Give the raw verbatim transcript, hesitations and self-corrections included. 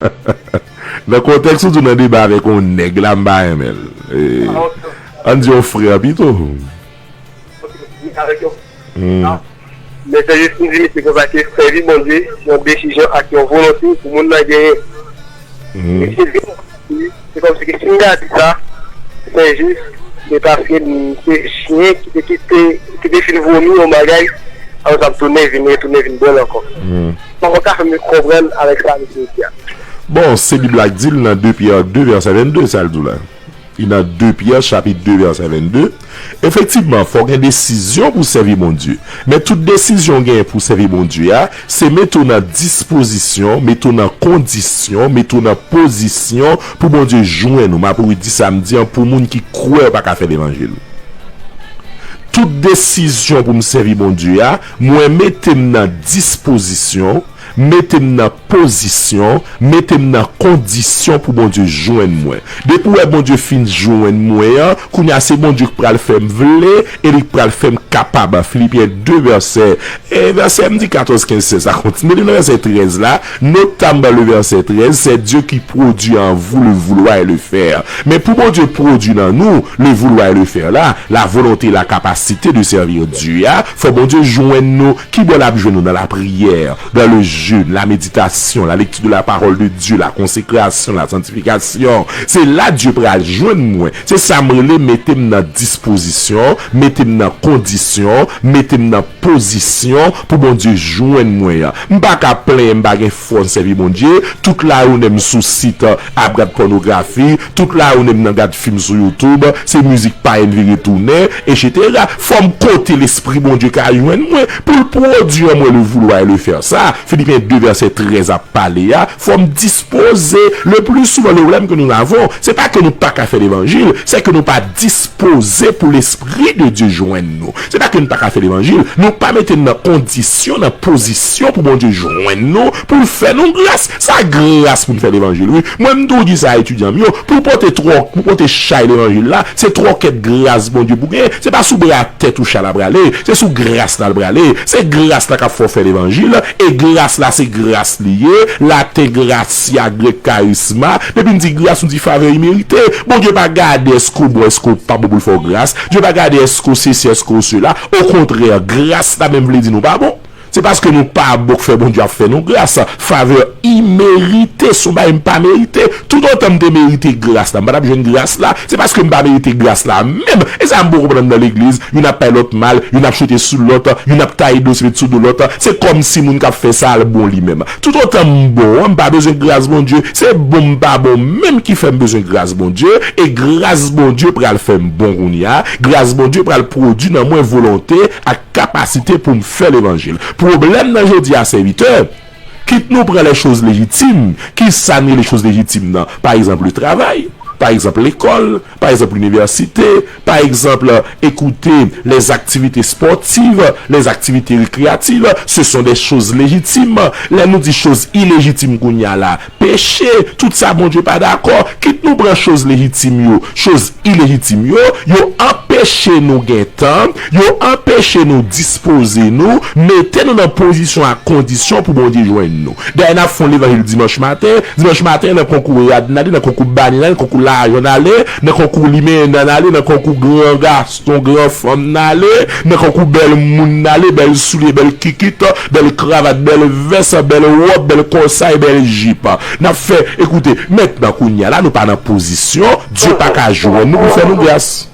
Nan kontèks ou di w nan deba avèk yon nèg la, m pa renmen l. E, ann di yon frè pito. Hmm. Men se jis pou di misye konsa ke sèvi Bondye se yon desizyon ak yon volonte pou moun nan genyen. Hmm. E se vre, se kòmsi ke si m ta di sa, se jis, se paske m se chyen ki te kite, ki te fin vomi yon bagay, apre sa m tounen vin, retounen vin bwè l ankò. Hmm. Kòman w ka fè m konprann avèk sa misye di a? Bon, se Bib la k di l nan de Pyè de vèsè vennde, sa l di w la. Li nan de Pyè chapit de vèsè vennde. Efektivman, fò w gen desizyon pou w sèvi Bondye. Men tout desizyon w genyen pou w sèvi Bondye a, se mete w nan dispozisyon, mete w nan kondisyon, mete w nan pozisyon pou Bondye jwenn ou. M ap redi sa m di an pou moun ki kwè yo pa ka fè levanjil. Tout desizyon pou m sèvi Bondye a, mwen mete m nan dispozisyon, mete m nan pozisyon, mete m nan kondisyon pou Bondye jwenn mwen. Depi w wè Bondye fin jwenn mwen an, kounye a se Bondye k pral fè m vle e li k pral fè m kapab. Filipyen de vèsè, e vèsè m di katòz, kenz, sèz la, kontinye li nan vèsè trèz la, notamment le verset treize, c'est Dieu qui produit en vous le vouloir et le faire. Men pou Bondye pwodui nan nou le vouloir et le faire la, la volonté, la capacité de servir Dieu a, fò Bondye jwenn nou. Kibò l ap jwenn nou? Dans la prière, dans le jeûne, la méditation, la lecture de la parole de Dieu, la consécration, la sanctification. Se la Dye pral jwenn mwen. Se sa m rele mete m nan dispozisyon, mete m nan kondisyon, mete m nan pozisyon pou Bondye jwenn mwen an. M pa ka plenyen m pa gen fòs sèvi Bondye. Tout lajounen m sou sit ap gad pònografi, tout lajounen m nan gad fim sou YouTube, se mizik payen vire tounen, etsetera. Fò m kote Lespri Bondye ka jwenn mwen pou l pwodui an mwen le vouloir et le faire sa Filipyen de vèsè trèz ap pale a. Fò m dispoze. Le plus souvent, le problème que nous avons, c'est pas que nou pa ka fè levanjil, c'est que nou pa dispoze pou Lespri de Dye jwenn nou. Se pa ke nou pa ka fè levanjil, nou pa mete n nan kondisyon, nan pozisyon pou Bondye jwenn nou, pou l fè nou gras. Sa gras pou n fè levanjil, wi. Mwen, m toujou di sa a etidyan m yo, pou w pote twò, pou w pote chay levanjil la, se twòkèt gras Bondye pou genyen. Se pa sou bra tèt ou chay la prale, se sou gras la l prale. Se gras la k ap fè w fè levanjil, e gras la se gras li ye, laten gracia, grèk charisma. Depi n di gras, nou di favè imerite. Bondye pa gade èske w bon, èske w pa bon pou l fè w gras. Dye pa gade èske w sesi, èske w sela. Okontrè, gras la menm vle di nou pa bon. Se paske nou pa bon k fè Bondye ap fè nou gras. Favè imerite, se yon bagay m pa merite. Toutotan m te merite gras la, m pa t ap jwenn gras la. Se paske m pa merite gras la menm. E sa m poko konprann nan legliz. Youn ap bay lòt mal, youn ap chete sou lòt, youn ap taye do se met sou do lòt. Se kòmsi moun k ap fè sa al bon li menm. Toutotan m bon, m pa bezwen gras Bondye. Se bon m pa bon menm ki fè m bezwen gras Bondye. E gras Bondye pral fè m bon kounye a. Gras Bondye pral pwodui nan mwen volonte ak kapasite pou m fè levanjil. Pwoblèm nan jodi a, sèvitè, kit nou pran les choses légitimes, ki sa n rele choz lejitim nan? Pa egzanp, le travay, pa egzanp, lekòl, pa egzanp, linivèsite, pa egzanp, écoutez, les activités sportives, les activités récréatives, ce sont des choses légitimes. Lè nou di choz ilejitim kounye a la, peche, tout sa Bondye pa dakò. Kit nou pran choz lejitim yo, choz ilejitim yo, yo anpeche nou gen tan, yo anpeche nou dispoze nou, mete nou nan pozisyon ak kondisyon pou Bondye jwenn nou. Dayè, n ap fè yon levanjil dimanch maten, dimanch maten, nan konkou rad n ale, nan konkou bani n ale, nan konkou lajan n ale, nan konkou limen n ale, nan konkou gran gason, gran fanm n ale, nan konkou bèl moun n ale, bèl soulye, bèl kikit, bèl kravat, bèl vès, bèl wòb, bèl kòsay, bèl jip. N ap fè, ekoute, mentnan kounye a la, nou pa nan pozisyon, Dye pa ka jwenn nou pou fè nou gras.